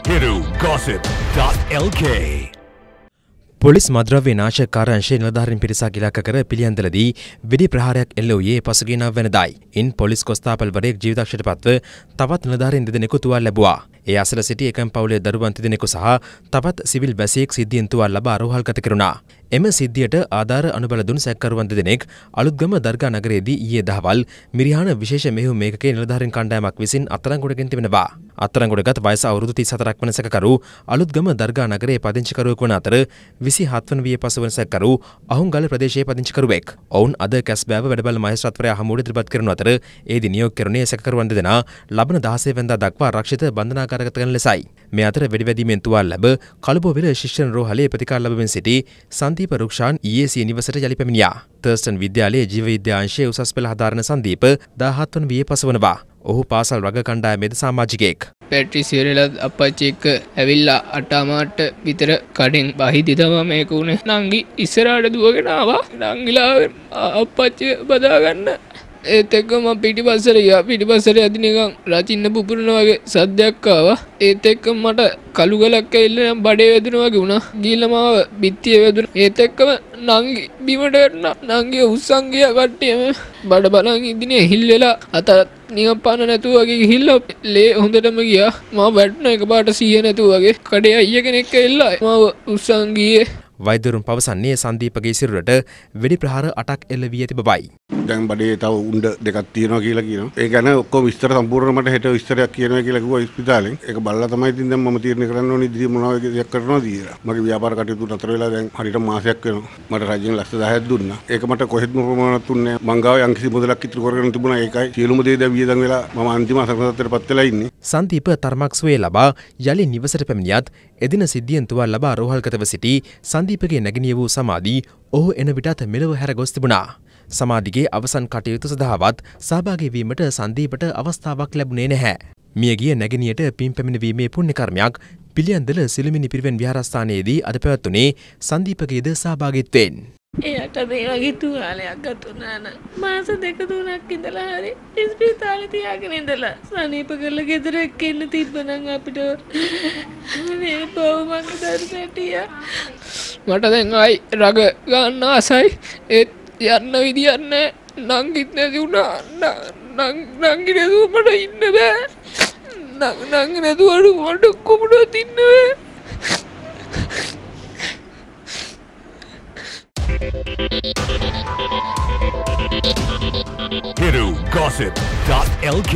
HiruGossip.lk police මද්‍රව්‍ය නාශක කාර්යාංශයේ නිලධාරීන් පිරිසක් ඉලක්ක කර පිළියන්දලදී වෙඩි ප්‍රහාරයක් එල්ල වූයේ පසුගිය 9 වෙනිදායි. ඉන් පොලිස් කොස්තාපල්වරයෙක් ජීවිතක්ෂයට පත්ව තවත් නිලධාරීන් දෙදෙනෙකු තුවාල ලැබුවා. ඒ අසල සිටි එකම පවුලේ දරුවන් තිදෙනෙකු සහ තවත් සිවිල් වැසියෙක් සිද්ධියෙන් තුවාල ලබා රෝහල්ගත කෙරුණා. එම සිද්ධියට ආධාර අනුබල දුන් සැකකරුවන් දෙදෙනෙක් අලුත්ගම දර්ගා නගරයේදී ඊයේ දහවල් මිරිහාන විශේෂ මෙහෙයුම් ඒකකයේ නිලධාරීන් කණ්ඩායමක් විසින් අත්අඩංගුවට තිබෙනවා. අත්අඩංගුවටගත් වයස අවුරුදු 34ක් වන සැකකරු අලුත්ගම දර්ගා නගරයේ පදිංචිකරුවෙකු වන අතර 27 වන වියේ පසු වන සැකකරු අහුන්ගල ප්‍රදේශයේ පදිංචිකරුවෙක්. ඔවුන් අද කැස්බෑව වැඩබල මහේස්ත්‍රාත්වරයා හමුවට ඉදිරිපත් කරනු අතර ඒදී නියෝග කෙරුණේ සැකකරුවන් දෙදෙනා ලබන 16 වෙනිදා දක්වා රක්ෂිත බන්ධනාගාරගත කරන ලෙසයි. මේ අතර වෙඩිවැදීමෙන් තුවාල ලැබ කළුබෝවිල ශික්ෂණ රෝහලේ ප්‍රතිකාර ලැබමින් සිටි සංදීප රුක්ෂාන් ඊයේ සිය නිවසට යළි පැමිණියා. තර්ස්ටන් විද්‍යාලයේ ජීව විද්‍යා අංශයේ උසස් පෙළ හදාරන සංදීප 17 වන වියේ පසුවනවා. ඔහු පාසල් රග කණ්ඩායමේද සමාජිකයෙක්. පැට්‍රිස් ඉවරලා අප්පච්චි එක්ක ඇවිල්ලා අටමාට විතර කඩෙන් බහිද්දි තමයි මේක උනේ. නංගි ඉස්සරහට දුවගෙන ආවා. නංගිලා අප්පච්චි බදා ගන්න. ඒත් එක්ක මම පිටිපස්සට ගියා. පිටිපස්සට යද්දි නිකන් රචින්න පුපුරන වගේ සද්දයක් ආවා. ඒත් එක්ක මට කළු ගලක් ඇවිල්ලා නම් බඩේ වැදුනා වගේ වුණා. ගිහලා මාව බිත්තියේ වැදුනා. ඒත් එක්කම නංගි බිමට වැටුණා. නංගිව උස්සන් ගියා කට්ටියම. බඩ බලන් ඉදිනේ හිල් වෙලා අත නිකන් පණ නැතුව වගේ ගිහිල්ලා ලේ හොඳටම ගියා. මාව වැටුණා එකපාරට සීය නැතුව වගේ. කඩේ අයියා කෙනෙක් ඇවිල්ලා මාව උස්සන් ගියේ. වෛද්‍යවරුන් පවසන්නේ සංදීපගේ සිරුරට වෙඩි ප්‍රහාර 8ක් එල්ල වී ඇති බවයි. දැන් බඩේ තව උණ්ඩ දෙකක් තියෙනවා කියලා කියනවා. ඒ ගැන ඔක්කොම විස්තර සම්පූර්ණ මට හෙට විස්තරයක් කියනවා කියලා කිව්වා ඉස්පිතාලෙන්. ඒක බලලා තමයි ඉතින් දැන් මම තීරණය කරන්න ඕනේ ඉදිරිය මොනවා වගේ දෙයක් කරනවද කියලා. මගේ ව්‍යාපාර කටයුතු නතර වෙලා දැන් හරියට මාසයක් වෙනවා. මට රජෙන් ලක්ෂ 10ක් දුන්නා. ඒක මට කොහෙත්ම ප්‍රමාණවත් වුණේ නැහැ. මං ගාව යම්කිසි මුදලක් ඉතුරු කරගෙන තිබුණා. ඒකයි සියලුම දේ දැන් වියදම් වෙලා මම අන්තිම අසරණ තත්ත්වයට පත් වෙලා ඉන්නේ. සංදීප තරමක් සුවය ලබා යලි නිවසට පැමිණියත් එදින සිද්ධියෙන් තුවාල ලබා රෝහල්ගතව සිටි සංදීපගේ නැගණිය වූ සමාධි ඔහු එන විටත් මෙලොව හැර ගොස් තිබුණා. සමාධිගේ අවසන් කටයුතු සඳහාවත් සහභාගී වීමට සංදීපට අවස්ථාවක් ලැබුණේ නැහැ. මියගිය නැගණියට පින් පැමිණවීමේ පුණ්‍ය කර්මයක් පිළියන්දල සිළුමිණි පිරිවෙන් විහාරස්ථානයේදී අද පැවැත්වුණේ සංදීපගේද සහභාගීත්වයෙන්. එයාට මේ වගේ තුවාලයක් ගතුණා නම් මාස දෙක තුනක් ඉඳලා හරි ඉස්පිරිතාලේ තියාගෙන ඉඳලා සනීප කරලා ගෙදර එක්ක එන්න තිබ්බනම් අපිට මේ බව මගේ දරු පැටියා. මට දැන් ආයි රග ගන්න ආසයි. ඒත් යන්න විදියක් නෑ. නංගිත් නැති වුණා. නංගි නැතුව මට ඉන්න බෑ. නංගි නැතුව මට කොහොමවත් ඉන්න බෑ. HiruGossip.lk